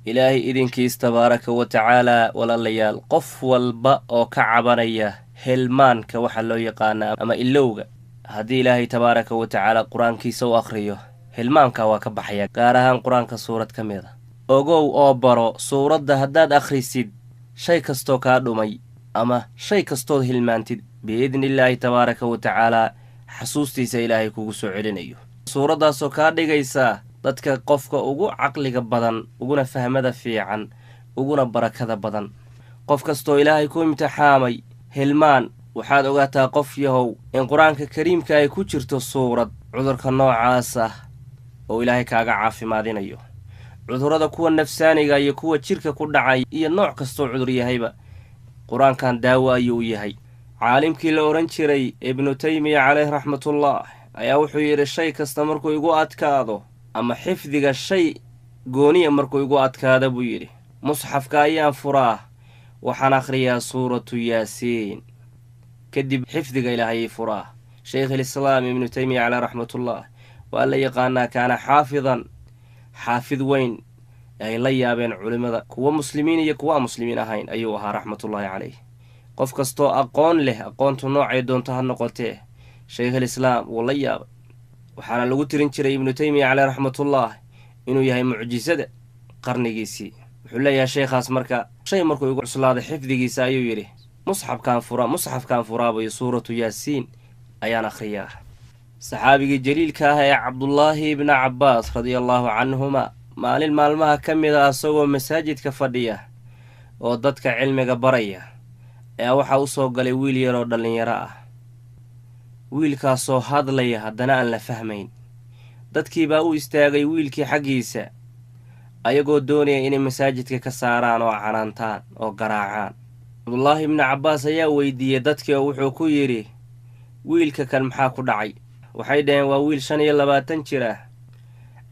Ilaahay idinkiis tabaaraka wa tacaalaa, walaalayaal, qof walba oo ka cabanaya hilmaanka waxaa loo yaqaanaa ama ilowga, haddii Ilaahay tabaaraka wa tacaala qur-aankiisa u akhriyo, hilmaanka waa ka baxaya, gaar ahaan qur-aanka suurad ka mid a. Ogow oo baro suuradda haddaad akhrisid, shay kastoo kaa dhumay ama shay kastood hilmaantid, biidni illaahi tabaaraka wa tacaalaa xasuustiisa Ilaahay kugu soo celinayo. Suuraddaasoo kaa dhigaysa dadka qofka ugu caqliga badan, uguna fahmada fiican, uguna barakada badan. Qof kastoo Ilaahay ku imtixaamay hilmaan, waxaad ogaataa, qof yahow, in qur-aanka kariimka ay ku jirto suurad cudurka noocaas ah oo Ilaahay kaaga caafimaadinayo. Cudurrada kuwa nafsaaniga iyo kuwa jidhka ku dhacay iyo nooc kastoo cudur yahayba, qur-aankan daawo ayuu u yahay. Caalimkii la odhan jiray Ibnu Taymiya caleyh raxmatullah ayaa wuxuu yidhi, shay kasta markuu igu adkaado ama xifdiga shay gooniya markuu igu adkaada, buu yidhi, musxafka ayaan furaa, waxaan akhriyaa suuratu Yaasiin, kadib xifdiga Ilaahayay furaa. Shaykhulislaam Ibnu Taymiya caleyh raxmatullah waa la yaqaanaa, kaana xaafidan, xaafid weyn ay la yaabeen culimmada, kuwa muslimiin iyo kuwa aan muslimiin ahayn ayuu ahaa, raxmatullaahi caleyh. Qof kastoo aqoon leh, aqoontu noocay doonto ha noqotee, shaykhulislaam wuu la yaabay. Waxaana lagu tirin jiray Ibnu Taymiya caleyh raxmatullah inuu yahay mucjisada qarnigiisii. Wuxuu leeyahay sheekhaas, marka shay markuu igu cuslaaday xifdigiisa, ayuu yidhi, musxafkaan fura, musxafkaan furaabayo, suuratu Yaasiin ayaan akhriyaa. Saxaabigii jaliilka ah ee Cabdullaahi ibna Cabbaas radia allaahu canhuma, maalin maalmaha ka mid a, asagoo masaajidka fadhiya oo dadka cilmiga baraya, ayaa waxaa u soo galay wiil yaroo dhallinyaro ah, wiilkaasoo hadlaya haddana aan la fahmayn. Dadkii baa u istaagay wiilkii xaggiisa, ayagoo doonaya inay masaajidka ka saaraan oo canaantaan oo garaacaan. Cabdullaahi ibni Cabbaas ayaa weydiiyey dadkii oo wuxuu ku yidhi, wiilka kan maxaa ku dhacay? Waxay dhaheen, waa wiil 25 jir ah,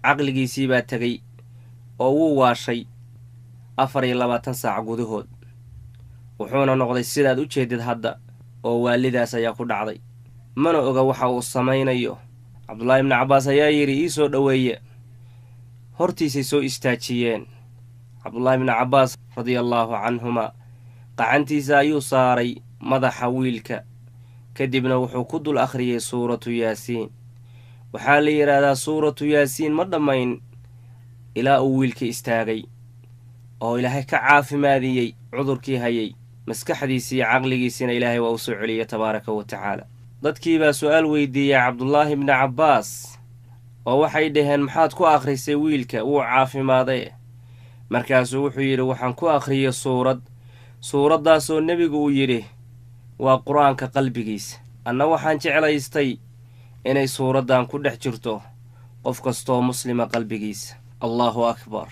caqligiisii baa tegey oo wuu waashay 24 saac gudahood, wuxuuna noqday sidaad u jeedid hadda, oo waalidaas ayaa ku dhacday, mana oga waxa uu samaynayo. Cabdullaahi ibni Cabbaas ayaa yidhi, ii soo dhoweeye. Hortiisay soo istaajiyeen. Cabdullaahi ibni Cabbaas radia allaahu canhuma qacantiisa ayuu saaray madaxa wiilka, kadibna wuxuu ku dul akhriyey suuratu Yaasiin. Waxaa la yidhaahdaa suuratu Yaasiin ma dhammayn ilaa uu wiilka istaagay oo Ilaahay ka caafimaadiyey cudurkii hayay, maskaxdiisii iyo caqligiisiina Ilaahay waa u soo celiyey tabaaraka wa tacaala. Dadkii baa su-aal weydiiyey Cabdullaahi ibni Cabbaas oo waxay dhaheen, maxaad ku akhrisay wiilka, wuu caafimaadee? Markaasuu wuxuu yidhi, waxaan ku akhriyey suurad, suuraddaasoo nebigu uu yidhi waa qur-aanka qalbigiisa, anna waxaan jeclaystay inay suuraddan ku dhex jirto qof kastoo muslima qalbigiisa. Allahu akbar!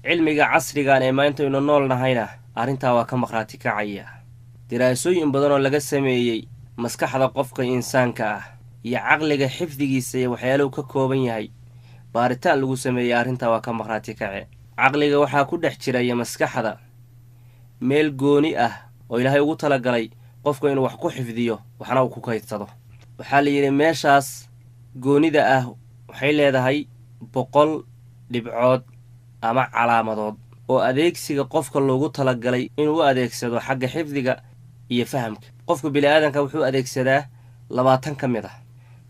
Cilmiga casrigan ee maantaynu nool nahayna arrintaa waa ka maqhraati kacaya. Diraasooyin badan oo laga sameeyey maskaxda qofka insaanka ah iyo caqliga xifdigiisa iyo waxyaaluhu ka kooban yahay, baaritaan lagu sameeyey, arrintaa waa ka maqhraati kace. Caqliga waxaa ku dhex jiraya maskaxda meel gooni ah oo Ilaahay ugu talagalay qofku inuu wax ku xifdiyo waxna uu ku kaydsado. Waxaa la yidhi meeshaas goonida ah waxay leedahay 100 dhibcood ama calaamadood oo adeegsiga qofka loogu talagalay inuu u adeegsado xagga xifdiga iyo fahamka. Qofka bini-aadanka wuxuu adeegsadaa 20 ka mid ah,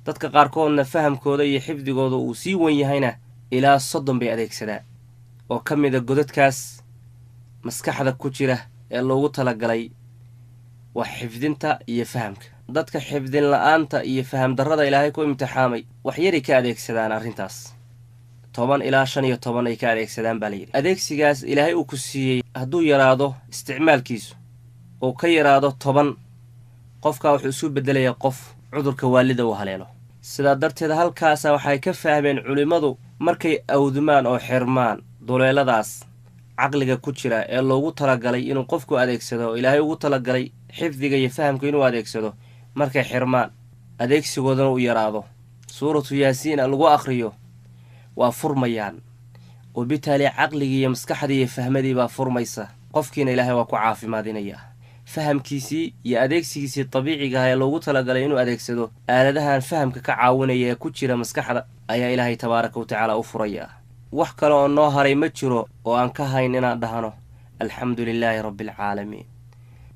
dadka qaarkoodna fahamkooda iyo xifdigooda uu sii wan yahayna ilaa 30 bay adeegsadaa oo ka mida godadkaas maskaxda ku jira ee loogu talagalay wax xifdinta iyo fahamka. Dadka xifdin la-aanta iyo faham darrada Ilaahay ku imtixaamay wax yaray ka adeegsadaan arrintaas, 10 ilaa 15 ay ka adeegsadaan baa layidhi. Adeegsigaas Ilaahay uu ku siiyey hadduu yaraado isticmaalkiisu uu ka yaraado 10, qofkaa wuxuu isu beddelayaa qof cudurka waalida uu haleelo. Sidaa darteed halkaasa waxay ka fahmeen culimmadu, markay awdumaan oo xirmaan duleeladaas caqliga ku jira ee loogu talagalay inuu qofku adeegsado oo Ilaahay ugu talagalay xifdiga iyo fahamka inuu adeegsado, markay xirmaan adeegsigoodana u yaraado, suuratu Yaasiin lagu akhriyo, waa furmayaan, oo bitaali caqligii iyo maskaxdii iyo fahmadii baa furmaysa, qofkiina Ilaahay waa ku caafimaadinayaa. Fahamkiisii iyo adeegsigiisii dabiiciga ah ee loogu talagalay inuu adeegsado aaladahan fahamka ka caawinaya ee ku jira maskaxda ayaa Ilaahay tabaaraka wa tacaala u furayaa. Wax kale oo noo haray ma jiro oo aan ka hayn inaan dhahno alxamdu lilaahi rabbialcaalamiin.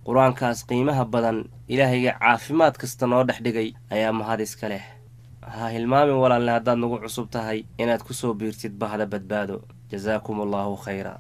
Qur-aankaas qiimaha badan Ilaahayga caafimaad kasta noo dhex dhigay ayaa mahad iska leh. Ha hilmaamin walaalne, haddaad nagu cusub tahay inaad ku soo biirtid bahda Badbaado. Jasaakum allaahu khayra.